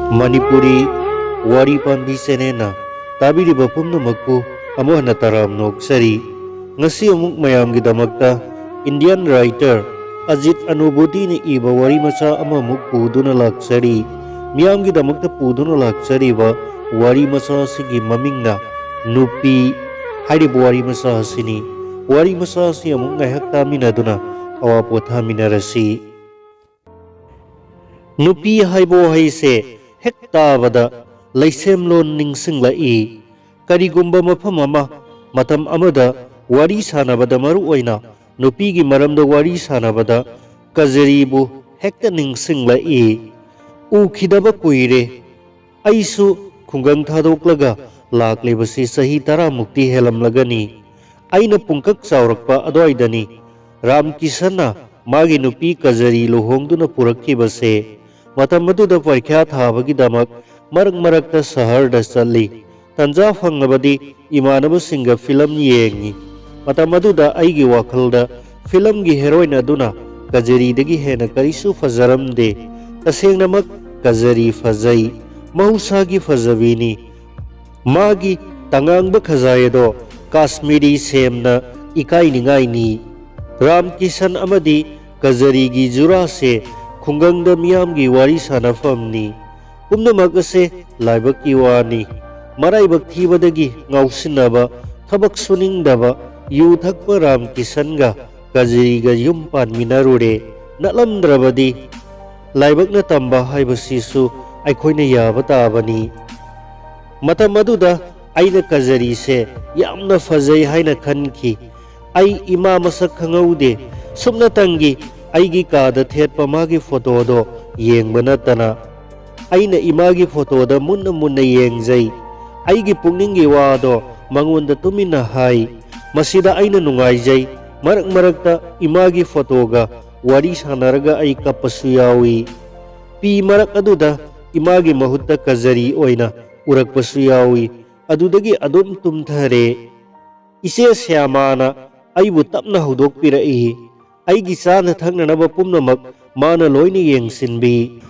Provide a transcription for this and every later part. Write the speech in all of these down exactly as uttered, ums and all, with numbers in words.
ꯃꯅꯤꯄꯨꯔꯤ ꯋꯥꯔꯤ ꯄꯥꯝꯕꯤ ꯆꯦꯅꯦꯜꯅ ꯇꯥꯕꯤꯔꯤꯕ ꯄꯨꯝꯅꯃꯛꯄꯨ ꯑꯃꯨꯛ ꯍꯟꯅ ꯇꯔꯥꯝꯅ ꯑꯣꯛꯆꯔꯤ꯫ ꯉꯁꯤ ꯑꯃꯨꯛ ꯃꯌꯥꯝꯒꯤꯗꯃꯛꯇ Indian writer ꯑꯖꯤꯠ ꯑꯅꯨꯕꯨꯇꯤꯅ ꯏꯕ ꯋꯥꯔꯤ ꯃꯆꯥ ꯑꯃꯃꯨꯛ ꯄꯨꯗꯨꯅ ꯂꯥꯛꯆꯔꯤ꯫ ꯃꯤꯌꯥꯝꯒꯤꯗꯃꯛꯇ ꯄꯨꯗꯨꯅ ꯂꯥꯛꯆꯔꯤꯕ ꯋꯥꯔꯤ ꯃꯆꯥ ꯑꯁꯤꯒꯤ ꯃꯃꯤꯡꯅ ꯅꯨꯄꯤ ꯍꯥꯏꯔꯤꯕ ꯋꯥꯔꯤ ꯃꯆꯥ ꯑꯁꯤꯅꯤ꯫ ꯋꯥꯔꯤ ꯃꯆꯥ ꯑꯁꯤ ꯑꯃꯨꯛ ꯉꯥꯏꯍꯥꯛ ꯇꯥꯃꯤꯟꯅꯗꯨꯅ ꯑꯋꯥ ꯄꯣꯊꯥꯃꯤꯟꯅꯔꯁꯤ꯫ ꯅꯨꯄꯤ ꯍꯥꯏꯕ ꯋꯥꯍꯩꯁꯦ ꯍꯦꯛ ꯇꯥꯕꯗ ꯂꯩꯁꯦꯝꯂꯣꯟ ꯅꯤꯡꯁꯤꯡꯂꯛꯏ꯫ ꯀꯔꯤꯒꯨꯝꯕ ꯃꯐꯝ ꯑꯃ, ꯃꯇꯝ ꯑꯃꯗ ꯋꯥꯔꯤ ꯁꯥꯟꯅꯕꯗ, ꯃꯔꯨ ꯑꯣꯏꯅ ꯅꯨꯄꯤꯒꯤ ꯃꯔꯝꯗ ꯋꯥꯔꯤ ꯁꯥꯟꯅꯕꯗ ꯀꯖꯔꯤꯕꯨ ꯍꯦꯛꯇ ꯅꯤꯡꯁꯤꯡꯂꯛꯏ꯫ ꯎꯈꯤꯗꯕ ꯀꯨꯏꯔꯦ꯫ ꯑꯩꯁꯨ ꯈꯨꯡꯒꯪ ꯊꯥꯗꯣꯛꯂꯒ ꯂꯥꯛꯂꯤꯕꯁꯤ ꯆꯍꯤ ꯇꯔꯥꯃꯨꯛꯇꯤ ꯍꯦꯜꯂꯝꯂꯒꯅꯤ꯫ ꯑꯩꯅ ꯄꯨꯡꯀꯛ ꯆꯥꯎꯔꯛꯄ ꯑꯗ꯭ꯋꯥꯏꯗꯅꯤ ꯔꯥꯝꯀꯤꯁꯟꯅ ꯃꯥꯒꯤ ꯅꯨꯄꯤ ꯀꯖꯔꯤ ꯂꯨꯍꯣꯡꯗꯨꯅ ꯄꯨꯔꯛꯈꯤꯕꯁꯦ꯫ ꯃꯇꯝ ꯑꯗꯨꯗ ꯄꯔꯤꯈ꯭ꯌꯥ ꯊꯥꯕꯒꯤꯗꯃꯛ ꯃꯔꯛ ꯃꯔꯛꯇ ꯁꯍꯔꯗ ꯆꯠꯂꯤ꯫ ꯇꯟꯖꯥ ꯐꯪꯂꯕꯗꯤ ꯏꯃꯥꯟꯅꯕꯁꯤꯡꯒ ꯐꯤꯂꯝ ꯌꯦꯡꯉꯤ꯫ ꯃꯇꯝ ꯑꯗꯨꯗ ꯑꯩꯒꯤ ꯋꯥꯈꯜꯗ ꯐꯤꯂꯝꯒꯤ ꯍꯦꯔꯣꯏꯟ ꯑꯗꯨꯅ ꯀꯖꯔꯤꯗꯒꯤ ꯍꯦꯟꯅ ꯀꯔꯤꯁꯨ ꯐꯖꯔꯝꯗꯦ꯫ ꯇꯁꯦꯡꯅꯃꯛ ꯀꯖꯔꯤ ꯐꯖꯩ, ꯃꯍꯧꯁꯥꯒꯤ ꯐꯖꯕꯤꯅꯤ꯫ ꯃꯥꯒꯤ ꯇꯉꯥꯡꯕ ꯈꯖꯥꯏ ꯑꯗꯣ ꯀꯥꯁꯃꯤꯔꯤ ꯁꯦꯝꯅ ꯏꯀꯥꯏꯅꯤꯡꯉꯥꯏꯅꯤ꯫ ꯔꯥꯝ ꯀꯤꯁꯟ ꯑꯃꯗꯤ ꯀꯖꯔꯤꯒꯤ ꯖꯨꯔꯥꯁꯦ ꯈꯨꯡꯒꯪꯗ ꯃꯤꯌꯥꯝꯒꯤ ꯋꯥꯔꯤ ꯁꯥꯟꯅꯐꯝꯅꯤ꯫ ꯄꯨꯝꯅꯃꯛ ꯑꯁꯦ ꯂꯥꯏꯕꯛꯀꯤ ꯋꯥꯅꯤ꯫ ꯃꯔꯥꯏꯕꯛ ꯊꯤꯕꯗꯒꯤ ꯉꯥꯎꯁꯤꯟꯅꯕ, ꯊꯕꯛ ꯁꯨꯅꯤꯡꯗꯕ, ꯌꯨ ꯊꯛꯄ ꯔꯥꯝ ꯀꯤꯁꯟꯒ ꯀꯖꯔꯤꯒ ꯌꯨꯝ ꯄꯥꯟꯃꯤꯟꯅꯔꯨꯔꯦ꯫ ꯅꯠꯂꯝꯗ꯭ꯔꯕꯗꯤ ꯂꯥꯏꯕꯛꯅ ꯇꯝꯕ ꯍꯥꯏꯕꯁꯤꯁꯨ ꯑꯩꯈꯣꯏꯅ ꯌꯥꯕ ꯇꯥꯕꯅꯤ꯫ ꯃꯇꯝ ꯑꯗꯨꯗ ꯑꯩꯅ ꯀꯖꯔꯤꯁꯦ ꯌꯥꯝꯅ ꯐꯖꯩ ꯍꯥꯏꯅ ꯈꯟꯈꯤ꯫ ꯑꯩ ꯏꯃꯥ ꯃꯁꯛ ꯈꯪꯍꯧꯗꯦ꯫ ꯁꯨꯞꯅꯇꯪꯒꯤ ꯑꯩꯒꯤ ꯀꯥꯗ ꯊꯦꯠꯄ ꯃꯥꯒꯤ ꯐꯣꯇꯣꯗꯣ ꯌꯦꯡꯕ ꯅꯠꯇꯅ꯫ ꯑꯩꯅ ꯏꯃꯥꯒꯤ ꯐꯣꯇꯣꯗ ꯃꯨꯟꯅ ꯃꯨꯟꯅ ꯌꯦꯡꯖꯩ꯫ ꯑꯩꯒꯤ ꯄꯨꯛꯅꯤꯡꯒꯤ ꯋꯥꯗꯣ ꯃꯉꯣꯟꯗ ꯇꯨꯃꯤꯟꯅ ꯍꯥꯏ꯫ ꯃꯁꯤꯗ ꯑꯩꯅ ꯅꯨꯡꯉꯥꯏꯖꯩ꯫ ꯃꯔꯛ ꯃꯔꯛꯇ ꯏꯃꯥꯒꯤ ꯐꯣꯇꯣꯒ ꯋꯥꯔꯤ ꯁꯥꯟꯅꯔꯒ ꯑꯩ ꯀꯞꯄꯁꯨ ꯌꯥꯎꯏ꯫ ꯄꯤ ꯃꯔꯛ ꯑꯗꯨꯗ ꯏꯃꯥꯒꯤ ꯃꯍꯨꯠꯇ ꯀꯖꯔꯤ ꯑꯣꯏꯅ ꯎꯔꯛꯄꯁꯨ ꯌꯥꯎꯏ꯫ ꯑꯗꯨꯗꯒꯤ ꯑꯗꯨꯝ ꯇꯨꯝꯊꯔꯦ꯫ ꯏꯆꯦ ꯁ꯭ꯌꯥꯃꯥꯅ ꯑꯩꯕꯨ ꯇꯞꯅ ꯍꯧꯗꯣꯛꯄꯤꯔꯛꯏ꯫ ꯑꯩꯒꯤ ꯆꯥꯅ ꯊꯛꯅꯅꯕ ꯄꯨꯝꯅꯃꯛ ꯃꯥꯅ ꯂꯣꯏꯅ ꯌꯦꯡꯁꯤꯟꯕꯤ꯫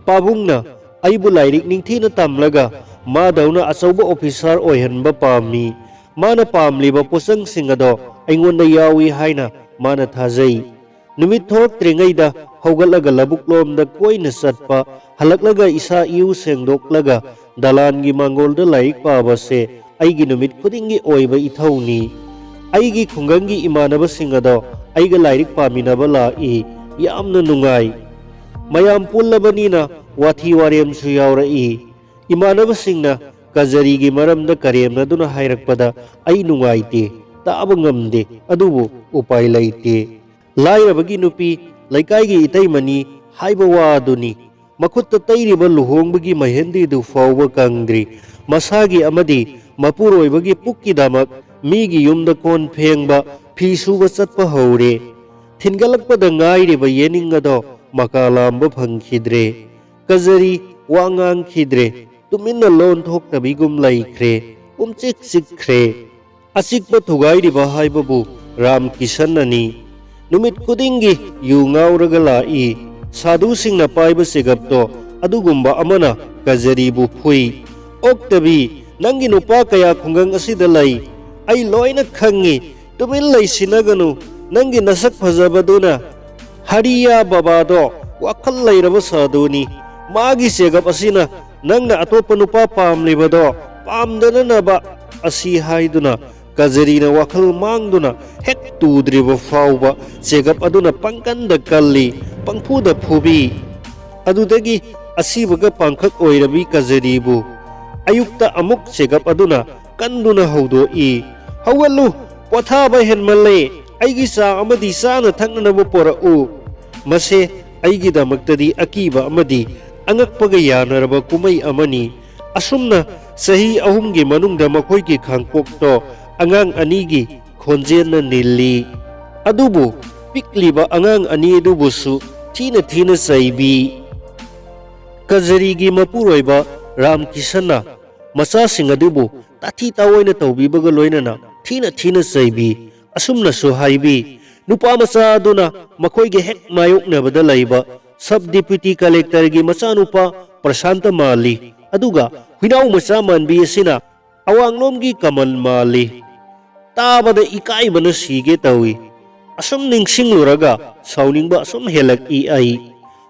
ꯄꯥꯕꯨꯡꯅ ꯑꯩꯕꯨ ꯂꯥꯏꯔꯤꯛ ꯅꯤꯡꯊꯤꯅ ꯇꯝꯂꯒ ꯃꯥꯗꯧꯅ ꯑꯆꯧꯕ ꯑꯣꯐꯤꯁꯥꯔ ꯑꯣꯏꯍꯟꯕ ꯄꯥꯝꯃꯤ꯫ ꯃꯥꯅ ꯄꯥꯝꯂꯤꯕ ꯄꯣꯠꯆꯪꯁꯤꯡ ꯑꯗꯣ ꯑꯩꯉꯣꯟꯗ ꯌꯥꯎꯏ ꯍꯥꯏꯅ ꯃꯥꯅ ꯊꯥꯖꯩ꯫ ꯅꯨꯃꯤꯠ ꯊꯣꯔꯛꯇ꯭ꯔꯤꯉꯩꯗ ꯍꯧꯒꯠꯂꯒ ꯂꯧꯕꯨꯛꯂꯣꯝꯗ ꯀꯣꯏꯅ ꯆꯠꯄ, ꯍꯜꯂꯛꯂꯒ ꯏꯁꯥ ꯏꯎ ꯁꯦꯡꯗꯣꯛꯂꯒ ꯗꯂꯥꯟꯒꯤ ꯃꯥꯡꯒꯣꯜꯗ ꯂꯥꯏꯔꯤꯛ ꯄꯥꯕꯁꯦ ꯑꯩꯒꯤ ꯅꯨꯃꯤꯠ ꯈꯨꯗꯤꯡꯒꯤ ꯑꯣꯏꯕ ꯏꯊꯧꯅꯤ꯫ ꯑꯩꯒꯤ ꯈꯨꯡꯒꯪꯒꯤ ꯏꯃꯥꯟꯅꯕꯁꯤꯡ ꯑꯗꯣ ꯑꯩꯒ ꯂꯥꯏꯔꯤꯛ ꯄꯥꯃꯤꯟꯅꯕ ꯂꯥꯛꯏ꯫ ꯌꯥꯝꯅ ꯅꯨꯡꯉꯥꯏ꯫ ꯃꯌꯥꯝ ꯄꯨꯜꯂꯕꯅꯤꯅ ꯋꯥꯊꯤ ꯋꯥꯔꯦꯝꯁꯨ ꯌꯥꯎꯔꯛꯏ꯫ ꯏꯃꯥꯟꯅꯕꯁꯤꯡꯅ ꯀꯖꯔꯤꯒꯤ ꯃꯔꯝꯗ ꯀꯔꯦꯝꯅꯗꯨꯅ ꯍꯥꯏꯔꯛꯄꯗ ꯑꯩ ꯅꯨꯡꯉꯥꯏꯇꯦ, ꯇꯥꯕ ꯉꯝꯗꯦ, ꯑꯗꯨꯕꯨ ꯎꯄꯥꯏ ꯂꯩꯇꯦ꯫ ꯂꯥꯏꯔꯕꯒꯤ ꯅꯨꯄꯤ, ꯂꯩꯀꯥꯏꯒꯤ ꯏꯇꯩꯃꯅꯤ ꯍꯥꯏꯕ ꯋꯥ ꯑꯗꯨꯅꯤ꯫ ꯃꯈꯨꯠꯇ ꯇꯩꯔꯤꯕ ꯂꯨꯍꯣꯡꯕꯒꯤ ꯃꯍꯦꯟꯗꯤꯗꯨ ꯐꯥꯎꯕ ꯀꯪꯗ꯭ꯔꯤ꯫ ꯃꯁꯥꯒꯤ ꯑꯃꯗꯤ ꯃꯄꯨꯔꯣꯏꯕꯒꯤ ꯄꯨꯛꯀꯤꯗꯃꯛ ꯃꯤꯒꯤ ꯌꯨꯝꯗ ꯀꯣꯟ ꯐꯦꯡꯕ, ꯐꯤ ꯁꯨꯕ ꯆꯠꯄ ꯍꯧꯔꯦ꯫ ꯊꯤꯟꯒꯠꯂꯛꯄꯗ ꯉꯥꯏꯔꯤꯕ ꯌꯦꯅꯤꯡ ꯑꯗꯣ ꯃꯀꯥ ꯂꯥꯝꯕ ꯐꯪꯈꯤꯗ꯭ꯔꯦ꯫ ꯀꯖꯔꯤ ꯋꯥ ꯉꯥꯡꯈꯤꯗ꯭ꯔꯦ꯫ ꯇꯨꯃꯤꯟꯅ ꯂꯣꯟ ꯊꯣꯛꯇꯕꯤꯒꯨꯝ ꯂꯩꯈ꯭ꯔꯦ꯫ ꯄꯨꯝꯆꯤꯛ ꯆꯤꯛꯈ꯭ꯔꯦ꯫ ꯑꯆꯤꯛꯄ ꯊꯨꯒꯥꯏꯔꯤꯕ ꯍꯥꯏꯕꯕꯨ ꯔꯥꯝ ꯀꯤꯁꯟꯅꯅꯤ꯫ ꯅꯨꯃꯤꯠ ꯈꯨꯗꯤꯡꯒꯤ ꯌꯨ ꯉꯥꯎꯔꯒ ꯂꯥꯛꯏ꯫ ꯁꯥꯙꯨꯁꯤꯡꯅ ꯄꯥꯏꯕ ꯆꯦꯒꯞꯇꯣ ꯑꯗꯨꯒꯨꯝꯕ ꯑꯃꯅ ꯀꯖꯔꯤꯕꯨ ꯐꯨꯏ꯫ "ꯑꯣꯛꯇꯕꯤ, ꯅꯪꯒꯤ ꯅꯨꯄꯥ ꯀꯌꯥ ꯈꯨꯡꯒꯪ ꯑꯁꯤꯗ ꯂꯩ꯫ ꯑꯩ ꯂꯣꯏꯅ ꯈꯪꯉꯤ꯫ ꯇꯨꯃꯤꯟ ꯂꯩꯁꯤꯟꯅꯒꯅꯨ꯫ ꯅꯪꯒꯤ ꯅꯁꯛ ꯐꯖꯕꯗꯨꯅ ꯍꯔꯤꯌꯥ ꯕꯕꯥꯗꯣ ꯋꯥꯈꯜ ꯂꯩꯔꯕ ꯁꯥꯗꯨꯅꯤ꯫ ꯃꯥꯒꯤ ꯆꯦꯒꯞ ꯑꯁꯤꯅ ꯅꯪꯅ ꯑꯇꯣꯞꯄ ꯅꯨꯄꯥ ꯄꯥꯝꯂꯤꯕꯗꯣ ꯄꯥꯝꯗꯅꯅꯕ" ꯑꯁꯤ ꯍꯥꯏꯗꯨꯅ ꯀꯖꯔꯤꯅ ꯋꯥꯈꯜ ꯃꯥꯡꯗꯨꯅ ꯍꯦꯛ ꯇꯨꯗ꯭ꯔꯤꯕ ꯐꯥꯎꯕ ꯆꯦꯒꯞ ꯑꯗꯨꯅ ꯄꯪꯀꯟꯗ ꯀꯜꯂꯤ, ꯄꯪꯐꯨꯗ ꯐꯨꯕꯤ꯫ ꯑꯗꯨꯗꯒꯤ ꯑꯁꯤꯕꯒ ꯄꯥꯡꯈꯛ ꯑꯣꯏꯔꯕꯤ ꯀꯖꯔꯤꯕꯨ ꯑꯌꯨꯛꯇ ꯑꯃꯨꯛ ꯆꯦꯒꯞ ꯑꯗꯨꯅ ꯀꯟꯗꯨꯅ ꯍꯧꯗꯣꯛꯏ, "ꯍꯧꯒꯠꯂꯨ, ꯄꯣꯊꯥꯕ ꯍꯦꯟꯃꯜꯂꯦ, ꯑꯩꯒꯤ ꯆꯥ ꯑꯃꯗꯤ ꯆꯥꯅ ꯊꯛꯅꯅꯕ ꯄꯨꯔꯛꯎ"꯫ ꯃꯁꯦ ꯑꯩꯒꯤꯗꯃꯛꯇꯗꯤ ꯑꯀꯤꯕ ꯑꯃꯗꯤ ꯑꯉꯛꯄꯒ ꯌꯥꯅꯔꯕ ꯀꯨꯝꯍꯩ ꯑꯃꯅꯤ꯫ ꯑꯁꯨꯝꯅ ꯆꯍꯤ ꯑꯍꯨꯝꯒꯤ ꯃꯅꯨꯡꯗ ꯃꯈꯣꯏꯒꯤ ꯈꯥꯡꯄꯣꯛꯇꯣ ꯑꯉꯥꯡ ꯑꯅꯤꯒꯤ ꯈꯣꯟꯖꯦꯜꯅ ꯅꯤꯜꯂꯤ꯫ ꯑꯗꯨꯕꯨ ꯄꯤꯛꯂꯤꯕ ꯑꯉꯥꯡ ꯑꯅꯤ ꯑꯗꯨꯕꯨꯁꯨ ꯊꯤꯅ ꯊꯤꯅ ꯆꯩꯕꯤ꯫ ꯀꯖꯔꯤꯒꯤ ꯃꯄꯨꯔꯣꯏꯕ ꯔꯥꯝꯀꯤꯁꯟꯅ ꯃꯆꯥꯁꯤꯡ ꯑꯗꯨꯕꯨ ꯇꯥꯊꯤ ꯇꯥꯑꯣꯏꯅ ꯇꯧꯕꯤꯕꯒ ꯂꯣꯏꯅꯅ ꯊꯤꯅ ꯊꯤꯅ ꯆꯩꯕꯤ꯫ ꯑꯁꯨꯝꯅꯁꯨ ꯍꯥꯏꯕꯤ, ꯅꯨꯄꯥ ꯃꯆꯥ ꯑꯗꯨꯅ ꯃꯈꯣꯏꯒꯤ ꯍꯦꯛ ꯃꯥꯌꯣꯛꯅꯕꯗ ꯂꯩꯕ ꯁꯕ ꯗꯤꯄ꯭ꯌꯨꯇꯤ ꯀꯂꯦꯛꯇꯔꯒꯤ ꯃꯆꯥꯅꯨꯄꯥ ꯄ꯭ꯔꯁꯥꯟꯇ ꯃꯥꯜꯂꯤ, ꯑꯗꯨꯒ ꯍꯨꯏꯅꯥꯎ ꯃꯆꯥ ꯃꯥꯟꯕꯤ ꯑꯁꯤꯅ ꯑꯋꯥꯡꯂꯣꯝꯒꯤ ꯀꯃꯜ ꯃꯥꯜꯂꯤ꯫ ꯇꯥꯕꯗ ꯏꯀꯥꯏꯕꯅ ꯁꯤꯒꯦ ꯇꯧꯏ꯫ ꯑꯁꯨꯝ ꯅꯤꯡꯁꯤꯡꯂꯨꯔꯒ ꯁꯥꯎꯅꯤꯡꯕ ꯑꯁꯨꯝ ꯍꯦꯜꯂꯛꯏ ꯑꯩ꯫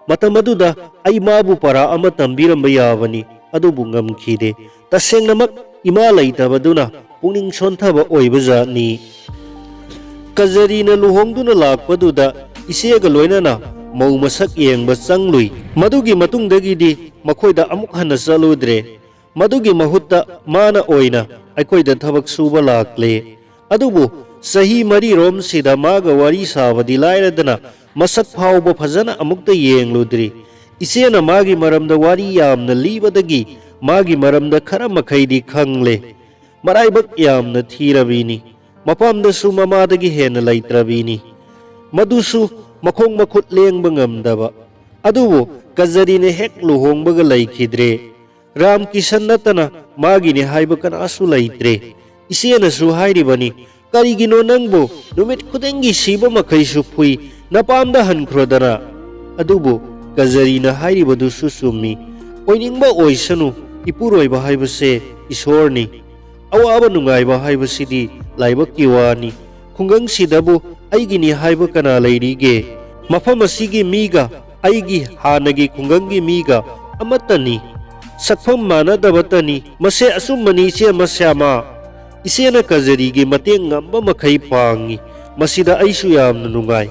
ꯃꯇꯝ ꯑꯗꯨꯗ ꯑꯩ ꯃꯥꯕꯨ ꯄꯔꯥ ꯑꯃ ꯇꯝꯕꯤꯔꯝꯕ ꯌꯥꯕꯅꯤ, ꯑꯗꯨꯕꯨ ꯉꯝꯈꯤꯗꯦ꯫ ꯇꯁꯦꯡꯅꯃꯛ ꯏꯃꯥ ꯂꯩꯇꯕꯗꯨꯅ ꯄꯨꯛꯅꯤꯡ ꯁꯣꯟꯊꯕ ꯑꯣꯏꯕꯖꯥꯠꯅꯤ꯫ ꯀꯖꯔꯤꯅ ꯂꯨꯍꯣꯡꯗꯨꯅ ꯂꯥꯛꯄꯗꯨꯗ ꯏꯆꯦꯒ ꯂꯣꯏꯅꯅ ꯃꯧ ꯃꯁꯛ ꯌꯦꯡꯕ ꯆꯪꯂꯨꯏ꯫ ꯃꯗꯨꯒꯤ ꯃꯇꯨꯡꯗꯒꯤꯗꯤ ꯃꯈꯣꯏꯗ ꯑꯃꯨꯛ ꯍꯟꯅ ꯆꯠꯂꯨꯗ꯭ꯔꯦ꯫ ꯃꯗꯨꯒꯤ ꯃꯍꯨꯠꯇ ꯃꯥꯅ ꯑꯣꯏꯅ ꯑꯩꯈꯣꯏꯗ ꯊꯕꯛ ꯁꯨꯕ ꯂꯥꯛꯂꯦ꯫ ꯑꯗꯨꯕꯨ ꯆꯍꯤ ꯃꯔꯤꯔꯣꯝꯁꯤꯗ ꯃꯥꯒ ꯋꯥꯔꯤ ꯁꯥꯕꯗꯤ ꯂꯥꯏꯔꯗꯅ ꯃꯁꯛ ꯐꯥꯎꯕ ꯐꯖꯅ ꯑꯃꯨꯛꯇ ꯌꯦꯡꯂꯨꯗ꯭ꯔꯤ꯫ ꯏꯆꯦꯅ ꯃꯥꯒꯤ ꯃꯔꯝꯗ ꯋꯥꯔꯤ ꯌꯥꯝꯅ ꯂꯤꯕꯗꯒꯤ ꯃꯥꯒꯤ ꯃꯔꯝꯗ ꯈꯔ ꯃꯈꯩꯗꯤ ꯈꯪꯂꯦ꯫ ꯃꯔꯥꯏꯕꯛ ꯌꯥꯝꯅ ꯊꯤꯔꯕꯤꯅꯤ꯫ ꯃꯄꯥꯝꯗꯁꯨ ꯃꯃꯥꯗꯒꯤ ꯍꯦꯟꯅ ꯂꯩꯇ꯭ꯔꯕꯤꯅꯤ꯫ ꯃꯗꯨꯁꯨ ꯃꯈꯣꯡ ꯃꯈꯨꯠ ꯂꯦꯡꯕ ꯉꯝꯗꯕ꯫ ꯑꯗꯨꯕꯨ ꯀꯖꯔꯤꯅ ꯍꯦꯛ ꯂꯨꯍꯣꯡꯕꯒ ꯂꯩꯈꯤꯗ꯭ꯔꯦ꯫ ꯔꯥꯝ ꯀꯤꯁꯟ ꯅꯠꯇꯅ ꯃꯥꯒꯤꯅꯤ ꯍꯥꯏꯕ ꯀꯅꯥꯁꯨ ꯂꯩꯇ꯭ꯔꯦ꯫ ꯏꯆꯦꯅꯁꯨ ꯍꯥꯏꯔꯤꯕꯅꯤ, "ꯀꯔꯤꯒꯤꯅꯣ ꯅꯪꯕꯨ ꯅꯨꯃꯤꯠ ꯈꯨꯗꯤꯡꯒꯤ ꯁꯤꯕ ꯃꯈꯩꯁꯨ ꯐꯨꯏ, ꯅꯄꯥꯝꯗ ꯍꯟꯈ꯭ꯔꯣꯗꯅ"? ꯑꯗꯨꯕꯨ ꯀꯖꯔꯤꯅ ꯍꯥꯏꯔꯤꯕꯗꯨꯁꯨ ꯆꯨꯝꯃꯤ꯫ ꯑꯣꯏꯅꯤꯡꯕ ꯑꯣꯏꯁꯅꯨ, ꯏꯄꯨꯔꯣꯏꯕ ꯍꯥꯏꯕꯁꯦ ꯏꯁꯣꯔꯅꯤ꯫ ꯑꯋꯥꯕ ꯅꯨꯡꯉꯥꯏꯕ ꯍꯥꯏꯕꯁꯤꯗꯤ ꯂꯥꯏꯕꯛꯀꯤ ꯋꯥꯅꯤ꯫ ꯈꯨꯡꯒꯪꯁꯤꯗꯕꯨ ꯑꯩꯒꯤꯅꯤ ꯍꯥꯏꯕ ꯀꯅꯥ ꯂꯩꯔꯤꯒꯦ? ꯃꯐꯝ ꯑꯁꯤꯒꯤ ꯃꯤꯒ ꯑꯩꯒꯤ ꯍꯥꯟꯅꯒꯤ ꯈꯨꯡꯒꯪꯒꯤ ꯃꯤꯒ ꯑꯃꯠꯇꯅꯤ꯫ ꯁꯛꯐꯝ ꯃꯥꯟꯅꯗꯕꯇꯅꯤ꯫ ꯃꯁꯦ ꯑꯆꯨꯝꯕꯅꯤ, ꯏꯆꯦ ꯃꯁ꯭ꯌꯥꯃꯥ꯫ ꯏꯆꯦꯅ ꯀꯖꯔꯤꯒꯤ ꯃꯇꯦꯡ ꯉꯝꯕ ꯃꯈꯩ ꯄꯥꯡꯉꯤ꯫ ꯃꯁꯤꯗ ꯑꯩꯁꯨ ꯌꯥꯝꯅ ꯅꯨꯡꯉꯥꯏ꯫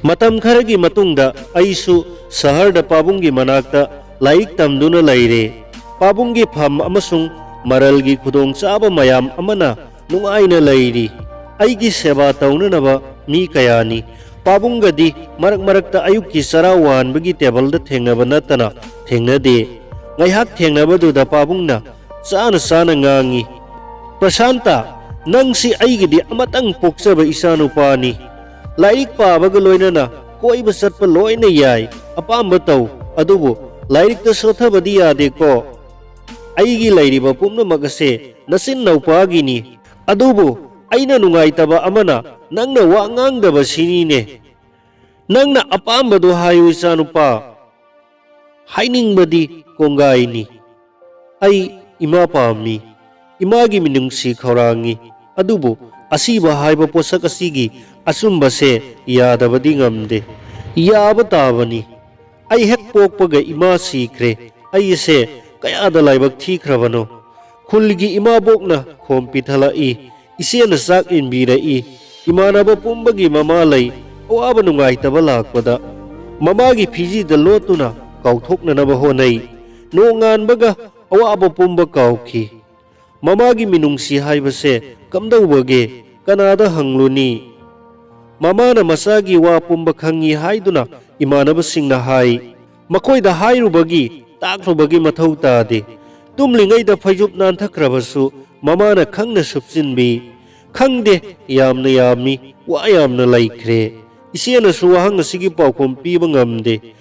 ꯃꯇꯝ ꯈꯔꯒꯤ ꯃꯇꯨꯡꯗ ꯑꯩꯁꯨ ꯁꯍꯔꯗ ꯄꯥꯕꯨꯡꯒꯤ ꯃꯅꯥꯛꯇ ꯂꯥꯏꯔꯤꯛ ꯇꯝꯗꯨꯅ ꯂꯩꯔꯦ꯫ ꯄꯥꯕꯨꯡꯒꯤ ꯐꯝ ꯑꯃꯁꯨꯡ ꯃꯔꯜꯒꯤ ꯈꯨꯗꯣꯡꯆꯥꯕ ꯃꯌꯥꯝ ꯑꯃꯅ ꯅꯨꯡꯉꯥꯏꯅ ꯂꯩꯔꯤ꯫ ꯑꯩꯒꯤ ꯁꯦꯕꯥ ꯇꯧꯅꯅꯕ ꯃꯤ ꯀꯌꯥꯅꯤ꯫ ꯄꯥꯕꯨꯡꯒꯗꯤ ꯃꯔꯛ ꯃꯔꯛꯇ ꯑꯌꯨꯛꯀꯤ ꯆꯔꯥ ꯋꯥꯟꯕꯒꯤ ꯇꯦꯕꯜꯗ ꯊꯦꯡꯅꯕ ꯅꯠꯇꯅ ꯊꯦꯡꯅꯗꯦ꯫ ꯉꯥꯏꯍꯥꯛ ꯊꯦꯡꯅꯕꯗꯨꯗ ꯄꯥꯕꯨꯡꯅ ꯆꯥꯅ ꯆꯥꯅ ꯉꯥꯡꯉꯤ, "ꯄ꯭ꯔꯁꯥꯟꯇ, ꯅꯪꯁꯤ ꯑꯩꯒꯤꯗꯤ ꯑꯃꯇꯪ ꯄꯣꯛꯆꯕ ꯏꯆꯥꯅꯨꯄꯥꯅꯤ꯫ ꯂꯥꯏꯔꯤꯛ ꯄꯥꯕꯒ ꯂꯣꯏꯅꯅ ꯀꯣꯏꯕ ꯆꯠꯄ ꯂꯣꯏꯅ ꯌꯥꯏ, ꯑꯄꯥꯝꯕ ꯇꯧ, ꯑꯗꯨꯕꯨ ꯂꯥꯏꯔꯤꯛꯇ ꯁꯣꯊꯕꯗꯤ ꯌꯥꯗꯦꯀꯣ꯫ ꯑꯩꯒꯤ ꯂꯩꯔꯤꯕ ꯄꯨꯝꯅꯃꯛ ꯑꯁꯦ ꯅꯆꯤꯟ ꯅꯧꯄꯥꯒꯤꯅꯤ꯫ ꯑꯗꯨꯕꯨ ꯑꯩꯅ ꯅꯨꯡꯉꯥꯏꯇꯕ ꯑꯃꯅ ꯅꯪꯅ ꯋꯥ ꯉꯥꯡꯗꯕꯁꯤꯅꯤꯅꯦ꯫ ꯅꯪꯅ ꯑꯄꯥꯝꯕꯗꯣ ꯍꯥꯏꯌꯨ, ꯏꯆꯥꯅꯨꯄꯥ"꯫ ꯍꯥꯏꯅꯤꯡꯕꯗꯤ ꯀꯣꯡꯒꯥꯏꯅꯤ꯫ ꯑꯩ ꯏꯃꯥ ꯄꯥꯝꯃꯤ, ꯏꯃꯥꯒꯤ ꯃꯤꯅꯨꯡꯁꯤ ꯈꯧꯔꯥꯡꯉꯤ, ꯑꯗꯨꯕꯨ ꯑꯁꯤꯕ ꯍꯥꯏꯕ ꯄꯣꯠꯁꯛ ꯑꯁꯤꯒꯤ ꯑꯆꯨꯝꯕꯁꯦ ꯌꯥꯗꯕꯗꯤ ꯉꯝꯗꯦ꯫ ꯌꯥꯕ ꯇꯥꯕꯅꯤ꯫ ꯑꯩ ꯍꯦꯛ ꯄꯣꯛꯄꯒ ꯏꯃꯥ ꯁꯤꯈ꯭ꯔꯦ꯫ ꯑꯩꯁꯦ ꯀꯌꯥꯗ ꯂꯥꯏꯕꯛ ꯊꯤꯈ꯭ꯔꯕꯅꯣ꯫ ꯈꯨꯜꯒꯤ ꯏꯃꯥꯕꯣꯛꯅ ꯈꯣꯝ ꯄꯤꯊꯂꯛꯏ, ꯏꯆꯦꯅ ꯆꯥꯛ ꯏꯟꯕꯤꯔꯛꯏ, ꯏꯃꯥꯟꯅꯕ ꯄꯨꯝꯕꯒꯤ ꯃꯃꯥ ꯂꯩ꯫ ꯑꯋꯥꯕ ꯅꯨꯡꯉꯥꯏꯇꯕ ꯂꯥꯛꯄꯗ ꯃꯃꯥꯒꯤ ꯐꯤꯖꯤꯗ ꯂꯣꯠꯇꯨꯅ ꯀꯥꯎꯊꯣꯛꯅꯅꯕ ꯍꯣꯠꯅꯩ꯫ ꯅꯣꯡꯉꯥꯟꯕꯒ ꯑꯋꯥꯕ ꯄꯨꯝꯕ ꯀꯥꯎꯈꯤ꯫ ꯃꯃꯥꯒꯤ ꯃꯤꯅꯨꯡꯁꯤ ꯍꯥꯏꯕꯁꯦ ꯀꯝꯗꯧꯕꯒꯦ? ꯀꯅꯥꯗ ꯍꯪꯂꯨꯅꯤ? ꯃꯃꯥꯅ ꯃꯆꯥꯒꯤ ꯋꯥ ꯄꯨꯝꯕ ꯈꯪꯉꯤ ꯍꯥꯏꯗꯨꯅ ꯏꯃꯥꯟꯅꯕꯁꯤꯡꯅ ꯍꯥꯏ꯫ ꯃꯈꯣꯏꯗ ꯍꯥꯏꯔꯨꯕꯒꯤ, ꯇꯥꯛꯂꯨꯕꯒꯤ ꯃꯊꯧ ꯇꯥꯗꯦ꯫ ꯇꯨꯝꯂꯤꯉꯩꯗ ꯐꯩꯖꯨꯞ ꯅꯥꯟꯊꯈ꯭ꯔꯕꯁꯨ ꯃꯃꯥꯅ ꯈꯪꯅ ꯁꯨꯞꯆꯤꯟꯕꯤ꯫ ꯈꯪꯗꯦ, ꯌꯥꯝꯅ ꯌꯥꯝꯃꯤ, ꯋꯥ ꯌꯥꯝꯅ ꯂꯩꯈ꯭ꯔꯦ꯫ ꯏꯆꯦꯅꯁꯨ ꯋꯥꯍꯪ ꯑꯁꯤꯒꯤ ꯄꯥꯎꯈꯨꯝ ꯄꯤꯕ ꯉꯝꯗꯦ꯫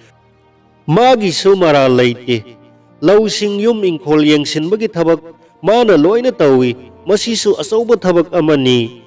ꯃꯥꯒꯤꯁꯨ ꯃꯔꯥꯜ ꯂꯩꯇꯦ꯫ ꯂꯧꯁꯤꯡ, ꯌꯨꯝ ꯏꯪꯈꯣꯜ ꯌꯦꯡꯁꯤꯟꯕꯒꯤ ꯊꯕꯛ ꯃꯥꯅ ꯂꯣꯏꯅ ꯇꯧꯏ꯫ ꯃꯁꯤꯁꯨ ꯑꯆꯧꯕ ꯊꯕꯛ ꯑꯃꯅꯤ꯫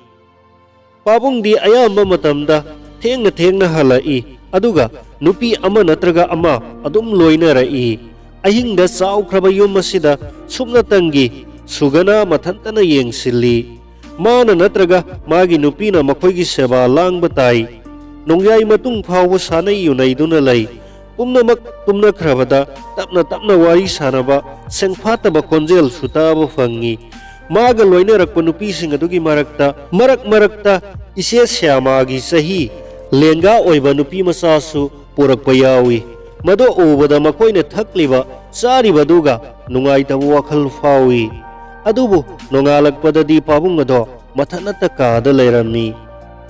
ꯄꯥꯕꯨꯡꯗꯤ ꯑꯌꯥꯝꯕ ꯃꯇꯝꯗ ꯊꯦꯡꯅ ꯊꯦꯡꯅ ꯍꯜꯂꯛꯏ, ꯑꯗꯨꯒ ꯅꯨꯄꯤ ꯑꯃ ꯅꯠꯇ꯭ꯔꯒ ꯑꯃ ꯑꯗꯨꯝ ꯂꯣꯏꯅꯔꯛꯏ꯫ ꯑꯍꯤꯡꯗ ꯆꯥꯎꯈ꯭ꯔꯕ ꯌꯨꯝ ꯑꯁꯤꯗ ꯁꯨꯞꯅꯇꯪꯒꯤ ꯁꯨꯒꯅꯥ ꯃꯊꯟꯇꯅ ꯌꯦꯡꯁꯤꯜꯂꯤ꯫ ꯃꯥꯅ ꯅꯠꯇ꯭ꯔꯒ ꯃꯥꯒꯤ ꯅꯨꯄꯤꯅ ꯃꯈꯣꯏꯒꯤ ꯁꯦꯕꯥ ꯂꯥꯡꯕ ꯇꯥꯏ꯫ ꯅꯣꯡꯌꯥꯏ ꯃꯇꯨꯡ ꯐꯥꯎꯕ ꯁꯥꯟꯅꯩ ꯌꯨꯅꯩꯗꯨꯅ ꯂꯩ꯫ ꯄꯨꯝꯅꯃꯛ ꯇꯨꯝꯅꯈ꯭ꯔꯕꯗ ꯇꯞꯅ ꯇꯞꯅ ꯋꯥꯔꯤ ꯁꯥꯟꯅꯕ, ꯁꯦꯡꯐꯥꯠꯇꯕ ꯈꯣꯟꯖꯦꯜꯁꯨ ꯇꯥꯕ ꯐꯪꯉꯤ꯫ ꯃꯥꯒ ꯂꯣꯏꯅꯔꯛꯄ ꯅꯨꯄꯤꯁꯤꯡ ꯑꯗꯨꯒꯤ ꯃꯔꯛꯇ, ꯃꯔꯛ ꯃꯔꯛꯇ ꯏꯆꯦ ꯁ꯭ꯌꯥꯃꯥꯒꯤ ꯆꯍꯤ ꯂꯦꯡꯒꯥ ꯑꯣꯏꯕ ꯅꯨꯄꯤ ꯃꯆꯥꯁꯨ ꯄꯨꯔꯛꯄ ꯌꯥꯎꯏ꯫ ꯃꯗꯨ ꯎꯕꯗ ꯃꯈꯣꯏꯅ ꯊꯛꯂꯤꯕ, ꯆꯥꯔꯤꯕꯗꯨꯒ ꯅꯨꯡꯉꯥꯏꯇꯕ ꯋꯥꯈꯜ ꯐꯥꯎꯏ꯫ ꯑꯗꯨꯕꯨ ꯅꯣꯡꯉꯥꯜꯂꯛꯄꯗꯗꯤ ꯄꯥꯕꯨꯡ ꯑꯗꯣ ꯃꯊꯟꯅꯇ ꯀꯥꯗ ꯂꯩꯔꯝꯃꯤ꯫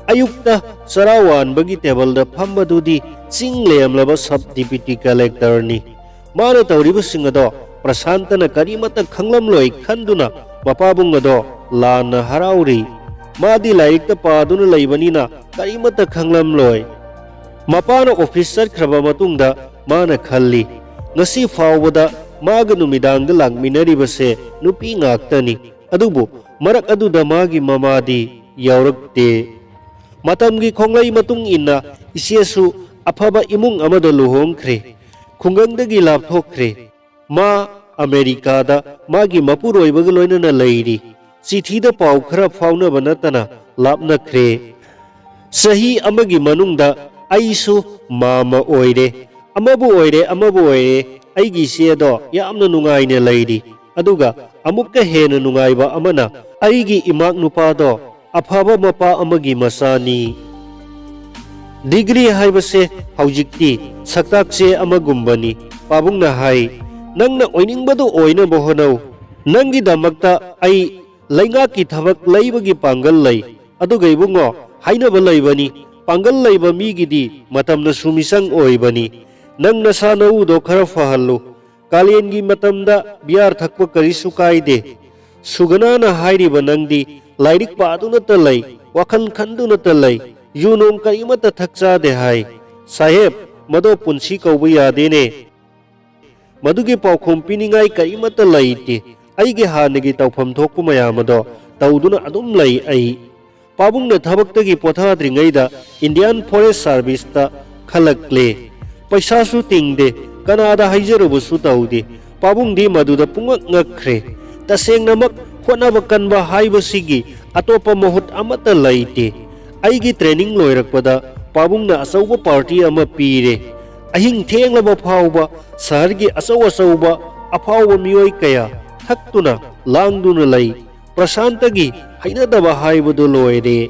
ꯑꯌꯨꯛꯇ ꯆꯔꯥ ꯋꯥꯟꯕꯒꯤ ꯇꯦꯕꯜꯗ ꯐꯝꯕꯗꯨꯗꯤ ꯆꯤꯡ ꯂꯦꯝꯂꯕ ꯁꯕ ꯗꯤꯄ꯭ꯌꯨꯇꯤ ꯀꯂꯦꯛꯇꯔꯅꯤ꯫ ꯃꯥꯅ ꯇꯧꯔꯤꯕꯁꯤꯡ ꯑꯗꯣ ꯄ꯭ꯔꯁꯥꯟꯇꯅ ꯀꯔꯤꯃꯠꯇ ꯈꯪꯂꯝꯂꯣꯏ ꯈꯟꯗꯨꯅ ꯃꯄꯥꯕꯨꯡ ꯑꯗꯣ ꯂꯥꯟꯅ ꯍꯔꯥꯎꯔꯤ꯫ ꯃꯥꯗꯤ ꯂꯥꯏꯔꯤꯛꯇ ꯄꯥꯗꯨꯅ ꯂꯩꯕꯅꯤꯅ ꯀꯔꯤꯃꯠꯇ ꯈꯪꯂꯝꯂꯣꯏ꯫ ꯃꯄꯥꯅ ꯑꯣꯐꯤꯁ ꯆꯠꯈ꯭ꯔꯕ ꯃꯇꯨꯡꯗ ꯃꯥꯅ ꯈꯜꯂꯤ, ꯉꯁꯤ ꯐꯥꯎꯕꯗ ꯃꯥꯒ ꯅꯨꯃꯤꯗꯥꯡꯗ ꯂꯥꯛꯃꯤꯟꯅꯔꯤꯕꯁꯦ ꯅꯨꯄꯤ ꯉꯥꯛꯇꯅꯤ, ꯑꯗꯨꯕꯨ ꯃꯔꯛ ꯑꯗꯨꯗ ꯃꯥꯒꯤ ꯃꯃꯥꯗꯤ ꯌꯥꯎꯔꯛꯇꯦ꯫ ꯃꯇꯝꯒꯤ ꯈꯣꯡꯂꯩ ꯃꯇꯨꯡ ꯏꯟꯅ ꯏꯆꯦꯁꯨ ꯑꯐꯕ ꯏꯃꯨꯡ ꯑꯃꯗ ꯂꯨꯍꯣꯡꯈ꯭ꯔꯦ꯫ ꯈꯨꯡꯒꯪꯗꯒꯤ ꯂꯥꯞꯊꯣꯛꯈ꯭ꯔꯦ꯫ ꯃꯥ ꯑꯃꯦꯔꯤꯀꯥꯗ ꯃꯥꯒꯤ ꯃꯄꯨꯔꯣꯏꯕꯒ ꯂꯣꯏꯅꯅ ꯂꯩꯔꯤ꯫ ꯆꯤꯊꯤꯗ ꯄꯥꯎ ꯈꯔ ꯐꯥꯎꯅꯕ ꯅꯠꯇꯅ ꯂꯥꯞꯅꯈ꯭ꯔꯦ꯫ ꯆꯍꯤ ꯑꯃꯒꯤ ꯃꯅꯨꯡꯗ ꯑꯩꯁꯨ ꯃꯥꯃ ꯑꯣꯏꯔꯦ꯫ ꯑꯃꯕꯨ ꯑꯣꯏꯔꯦ, ꯑꯃꯕꯨ ꯑꯣꯏꯔꯦ, ꯑꯩꯒꯤ ꯏꯆꯦꯗꯣ ꯌꯥꯝꯅ ꯅꯨꯡꯉꯥꯏꯅ ꯂꯩꯔꯤ꯫ ꯑꯗꯨꯒ ꯑꯃꯨꯛꯀ ꯍꯦꯟꯅ ꯅꯨꯡꯉꯥꯏꯕ ꯑꯃꯅ, ꯑꯩꯒꯤ ꯏꯃꯥꯛ ꯅꯨꯄꯥꯗꯣ ꯑꯐꯕ ꯃꯄꯥ ꯑꯃꯒꯤ ꯃꯆꯥꯅꯤ꯫ ꯗꯤꯒ꯭ꯔꯤ ꯍꯥꯏꯕꯁꯦ ꯍꯧꯖꯤꯛꯇꯤ ꯁꯛꯇꯥꯛ ꯆꯦ ꯑꯃꯒꯨꯝꯕꯅꯤ꯫ ꯄꯥꯕꯨꯡꯅ ꯍꯥꯏ, "ꯅꯪꯅ ꯑꯣꯏꯅꯤꯡꯕꯗꯨ ꯑꯣꯏꯅꯕ ꯍꯣꯠꯅꯧ꯫ ꯅꯪꯒꯤꯗꯃꯛꯇ ꯑꯩ ꯂꯩꯉꯥꯛꯀꯤ ꯊꯕꯛ ꯂꯩꯕꯒꯤ ꯄꯥꯡꯒꯜ ꯂꯩ꯫ ꯑꯗꯨꯒ ꯏꯕꯨꯡꯉꯣ, ꯍꯥꯏꯅꯕ ꯂꯩꯕꯅꯤ, ꯄꯥꯡꯒꯜ ꯂꯩꯕ ꯃꯤꯒꯤꯗꯤ ꯃꯇꯝꯅꯁꯨ ꯃꯤꯆꯪ ꯑꯣꯏꯕꯅꯤ꯫ ꯅꯪ ꯅꯁꯥ ꯅꯎꯗꯣ ꯈꯔ ꯐꯍꯜꯂꯨ꯫ ꯀꯥꯂꯦꯟꯒꯤ ꯃꯇꯝꯗ ꯕꯤꯌꯥꯔ ꯊꯛꯄ ꯀꯔꯤꯁꯨ ꯀꯥꯏꯗꯦ꯫ ꯁꯨꯒꯅꯥꯅ ꯍꯥꯏꯔꯤꯕ ꯅꯪꯗꯤ ꯂꯥꯏꯔꯤꯛ ꯄꯥꯗꯨꯅꯇ ꯂꯩ, ꯋꯥꯈꯜ ꯈꯟꯗꯨꯅꯇ ꯂꯩ, ꯌꯨ ꯅꯣꯡ ꯀꯔꯤꯃꯠꯇ ꯊꯛꯆꯥꯗꯦ ꯍꯥꯏ꯫ ꯁꯥꯍꯦꯕ, ꯃꯗꯣ ꯄꯨꯟꯁꯤ ꯀꯧꯕ ꯌꯥꯗꯦꯅꯦ꯫ ꯃꯗꯨꯒꯤ ꯄꯥꯎꯈꯨꯝ ꯄꯤꯅꯤꯡꯉꯥꯏ ꯀꯔꯤꯃꯠꯇ ꯂꯩꯇꯦ꯫ ꯑꯩꯒꯤ ꯍꯥꯟꯅꯒꯤ ꯇꯧꯐꯝ ꯊꯣꯛꯄ ꯃꯌꯥꯝ ꯑꯗꯣ ꯇꯧꯗꯨꯅ ꯑꯗꯨꯝ ꯂꯩ ꯑꯩ꯫" ꯄꯥꯕꯨꯡꯅ ꯊꯕꯛꯇꯒꯤ ꯄꯣꯊꯥꯗ꯭ꯔꯤꯉꯩꯗ ꯏꯟꯗꯤꯌꯥꯟ ꯐꯣꯔꯦꯁ ꯁꯥꯔꯚꯤꯁꯇ ꯈꯜꯂꯛꯂꯦ꯫ ꯄꯩꯁꯥꯁꯨ ꯇꯤꯡꯗꯦ, ꯀꯅꯥꯗ ꯍꯥꯏꯖꯔꯨꯕꯁꯨ ꯇꯧꯗꯦ꯫ ꯄꯥꯕꯨꯡꯗꯤ ꯃꯗꯨꯗ ꯄꯨꯡꯉꯛ ꯉꯛꯈ꯭ꯔꯦ꯫ "ꯇꯁꯦꯡꯅꯃꯛ ꯍꯣꯠꯅꯕ ꯀꯟꯕ ꯍꯥꯏꯕꯁꯤꯒꯤ ꯑꯇꯣꯞꯄ ꯃꯍꯨꯠ ꯑꯃꯠꯇ ꯂꯩꯇꯦ꯫" ꯑꯩꯒꯤ ꯇ꯭ꯔꯦꯅꯤꯡ ꯂꯣꯏꯔꯛꯄꯗ ꯄꯥꯕꯨꯡꯅ ꯑꯆꯧꯕ ꯄꯥꯔꯇꯤ ꯑꯃ ꯄꯤꯔꯦ꯫ ꯑꯍꯤꯡ ꯊꯦꯡꯂꯕ ꯐꯥꯎꯕ ꯁꯍꯔꯒꯤ ꯑꯆꯧ ꯑꯆꯧꯕ ꯑꯐꯥꯎꯕ ꯃꯤꯑꯣꯏ ꯀꯌꯥ ꯊꯛꯇꯨꯅ ꯂꯥꯡꯗꯨꯅ ꯂꯩ꯫ ꯄ꯭ꯔꯁꯥꯟꯇꯒꯤ ꯍꯩꯅꯗꯕ ꯍꯥꯏꯕꯗꯨ ꯂꯣꯏꯔꯦ꯫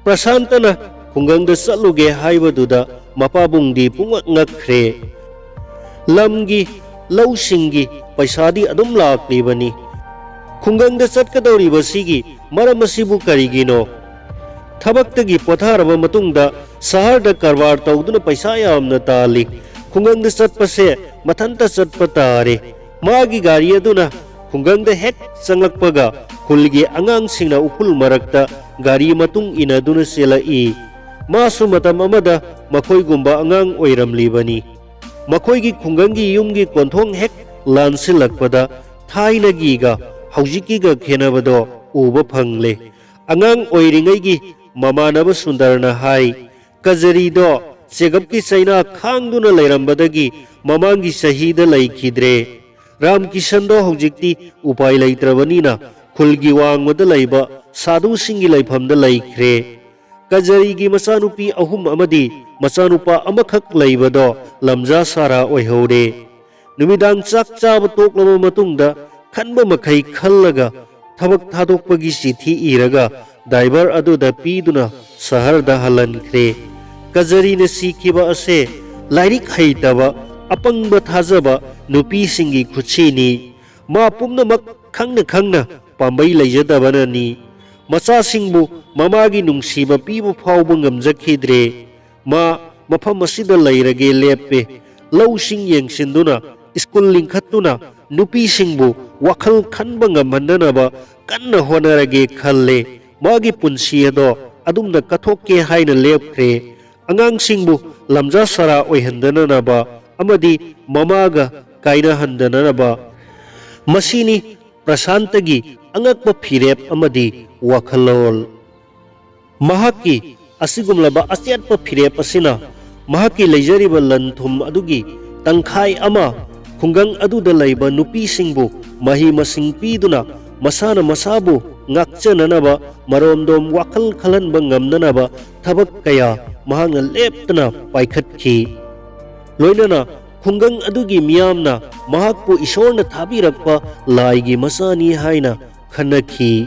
ꯄ꯭ꯔꯁꯥꯟꯇꯅ ꯈꯨꯡꯒꯪꯗ ꯆꯠꯂꯨꯒꯦ ꯍꯥꯏꯕꯗꯨꯗ ꯃꯄꯥꯕꯨꯡꯗꯤ ꯄꯨꯡꯉꯛ ꯉꯛꯈ꯭ꯔꯦ꯫ ꯂꯝꯒꯤ, ꯂꯧꯁꯤꯡꯒꯤ ꯄꯩꯁꯥꯗꯤ ꯑꯗꯨꯝ ꯂꯥꯛꯂꯤꯕꯅꯤ꯫ ꯈꯨꯡꯒꯪꯗ ꯆꯠꯀꯗꯧꯔꯤꯕꯁꯤꯒꯤ ꯃꯔꯝ ꯑꯁꯤꯕꯨ ꯀꯔꯤꯒꯤꯅꯣ? ꯊꯕꯛꯇꯒꯤ ꯄꯣꯊꯥꯔꯕ ꯃꯇꯨꯡꯗ ꯁꯍꯔꯗ ꯀꯔꯕꯥꯔ ꯇꯧꯗꯨꯅ ꯄꯩꯁꯥ ꯌꯥꯝꯅ ꯇꯥꯜꯂꯤ꯫ ꯈꯨꯡꯒꯪꯗ ꯆꯠꯄꯁꯦ ꯃꯊꯟꯇ ꯆꯠꯄ ꯇꯥꯔꯦ꯫ ꯃꯥꯒꯤ ꯒꯥꯔꯤ ꯑꯗꯨꯅ ꯈꯨꯡꯒꯪꯗ ꯍꯦꯛ ꯆꯪꯂꯛꯄꯒ ꯈꯨꯜꯒꯤ ꯑꯉꯥꯡꯁꯤꯡꯅ ꯎꯐꯨꯜ ꯃꯔꯛꯇ ꯒꯥꯔꯤ ꯃꯇꯨꯡ ꯏꯟꯅꯗꯨꯅ ꯆꯦꯜꯂꯛꯏ꯫ ꯃꯥꯁꯨ ꯃꯇꯝ ꯑꯃꯗ ꯃꯈꯣꯏꯒꯨꯝꯕ ꯑꯉꯥꯡ ꯑꯣꯏꯔꯝꯂꯤꯕꯅꯤ꯫ ꯃꯈꯣꯏꯒꯤ ꯈꯨꯡꯒꯪꯒꯤ ꯌꯨꯝꯒꯤ ꯀꯣꯟꯊꯣꯡ ꯍꯦꯛ ꯂꯥꯟꯁꯤꯜꯂꯛꯄꯗ ꯊꯥꯏꯅꯒꯤꯒ ꯍꯧꯖꯤꯛꯀꯤꯒ ꯈꯦꯟꯅꯕꯗꯣ ꯎꯕ ꯐꯪꯂꯦ꯫ ꯑꯉꯥꯡ ꯑꯣꯏꯔꯤꯉꯩꯒꯤ ꯃꯃꯥꯟꯅꯕ ꯁꯨꯟꯗꯔꯅ ꯍꯥꯏ, "ꯀꯖꯔꯤꯗꯣ ꯆꯦꯒꯞꯀꯤ ꯆꯩꯅꯥ ꯈꯥꯡꯗꯨꯅ ꯂꯩꯔꯝꯕꯗꯒꯤ ꯃꯃꯥꯡꯒꯤ ꯆꯍꯤꯗ ꯂꯩꯈꯤꯗ꯭ꯔꯦ꯫ ꯔꯥꯝꯀꯤꯁꯟꯗꯣ ꯍꯧꯖꯤꯛꯇꯤ ꯎꯄꯥꯏ ꯂꯩꯇ꯭ꯔꯕꯅꯤꯅ ꯈꯨꯜꯒꯤ ꯋꯥꯡꯃꯗ ꯂꯩꯕ ꯁꯥꯗꯨꯁꯤꯡꯒꯤ ꯂꯩꯐꯝꯗ ꯂꯩꯈ꯭ꯔꯦ꯫ ꯀꯖꯔꯤꯒꯤ ꯃꯆꯥꯅꯨꯄꯤ ꯑꯍꯨꯝ ꯑꯃꯗꯤ ꯃꯆꯥꯅꯨꯄꯥ ꯑꯃꯈꯛ ꯂꯩꯕꯗꯣ ꯂꯝꯖꯥ ꯁꯥꯔꯥ ꯑꯣꯏꯍꯧꯔꯦ꯫ ꯅꯨꯃꯤꯗꯥꯡ ꯆꯥꯛ ꯆꯥꯕ ꯇꯣꯛꯂꯕ ꯃꯇꯨꯡꯗ ꯈꯟꯕ ꯃꯈꯩ ꯈꯜꯂꯒ ꯊꯕꯛ ꯊꯥꯗꯣꯛꯄꯒꯤ ꯆꯤꯊꯤ ꯏꯔꯒ ꯗ꯭ꯔꯥꯏꯚꯔ ꯑꯗꯨꯗ ꯄꯤꯗꯨꯅ ꯁꯍꯔꯗ ꯍꯜꯍꯟꯈ꯭ꯔꯦ꯫ ꯀꯖꯔꯤꯅ ꯁꯤꯈꯤꯕ ꯑꯁꯦ ꯂꯥꯏꯔꯤꯛ ꯍꯩꯇꯕ, ꯑꯄꯪꯕ ꯊꯥꯖꯕ ꯅꯨꯄꯤꯁꯤꯡꯒꯤ ꯈꯨꯠꯁꯤꯅꯤ꯫ ꯃꯥ ꯄꯨꯝꯅꯃꯛ ꯈꯪꯅ ꯈꯪꯅ ꯄꯥꯝꯕꯩ ꯂꯩꯖꯗꯕꯅꯅꯤ꯫ ꯃꯆꯥꯁꯤꯡꯕꯨ ꯃꯃꯥꯒꯤ ꯅꯨꯡꯁꯤꯕ ꯄꯤꯕ ꯐꯥꯎꯕ ꯉꯝꯖꯈꯤꯗ꯭ꯔꯦ꯫ ꯃꯥ ꯃꯐꯝ ꯑꯁꯤꯗ ꯂꯩꯔꯒꯦ ꯂꯦꯞꯄꯦ꯫ ꯂꯧꯁꯤꯡ ꯌꯦꯡꯁꯤꯟꯗꯨꯅ, ꯁ꯭ꯀꯨꯜ ꯂꯤꯡꯈꯠꯇꯨꯅ, ꯅꯨꯄꯤꯁꯤꯡꯕꯨ ꯋꯥꯈꯜ ꯈꯟꯕ ꯉꯝꯍꯟꯅꯅꯕ ꯀꯟꯅ ꯍꯣꯠꯅꯔꯒꯦ ꯈꯜꯂꯦ꯫ ꯃꯥꯒꯤ ꯄꯨꯟꯁꯤ ꯑꯗꯣ ꯑꯗꯨꯝꯅ ꯀꯠꯊꯣꯛꯀꯦ ꯍꯥꯏꯅ ꯂꯦꯞꯈ꯭ꯔꯦ꯫ ꯑꯉꯥꯡꯁꯤꯡꯕꯨ ꯂꯝꯖꯥ ꯁꯔꯥ ꯑꯣꯏꯍꯟꯗꯅꯅꯕ ꯑꯃꯗꯤ ꯃꯃꯥꯒ ꯀꯥꯏꯅꯍꯟꯗꯅꯅꯕ꯫ ꯃꯁꯤꯅꯤ ꯄ꯭ꯔꯁꯥꯟꯇꯒꯤ ꯑꯉꯛꯄ ꯐꯤꯔꯦꯞ ꯑꯃꯗꯤ ꯋꯥꯈꯜꯂꯣꯟ꯫ ꯃꯍꯥꯛꯀꯤ ꯑꯁꯤꯒꯨꯝꯂꯕ ꯑꯆꯦꯠꯄ ꯐꯤꯔꯦꯞ ꯑꯁꯤꯅ ꯃꯍꯥꯛꯀꯤ ꯂꯩꯖꯔꯤꯕ ꯂꯟ ꯊꯨꯝ ꯑꯗꯨꯒꯤ ꯇꯪꯈꯥꯏ ꯑꯃ ꯈꯨꯡꯒꯪ ꯑꯗꯨꯗ ꯂꯩꯕ ꯅꯨꯄꯤꯁꯤꯡꯕꯨ ꯃꯍꯩ ꯃꯁꯤꯡ ꯄꯤꯗꯨꯅ ꯃꯁꯥꯅ ꯃꯁꯥꯕꯨ ꯉꯥꯛꯆꯅꯅꯕ ꯃꯔꯣꯝꯗꯣꯝ ꯋꯥꯈꯜ ꯈꯜꯍꯟꯕ ꯉꯝꯅꯅꯕ ꯊꯕꯛ ꯀꯌꯥ ꯃꯍꯥꯛꯅ ꯂꯦꯞꯇꯅ ꯄꯥꯏꯈꯠꯈꯤ꯫ ꯂꯣꯏꯅꯅ ꯈꯨꯡꯒꯪ ꯑꯗꯨꯒꯤ ꯃꯤꯌꯥꯝꯅ ꯃꯍꯥꯛꯄꯨ ꯏꯁꯣꯔꯅ ꯊꯥꯕꯤꯔꯛꯄ ꯂꯥꯏꯒꯤ ꯃꯆꯥꯅꯤ ꯍꯥꯏꯅ ꯈꯟꯅꯈꯤ꯫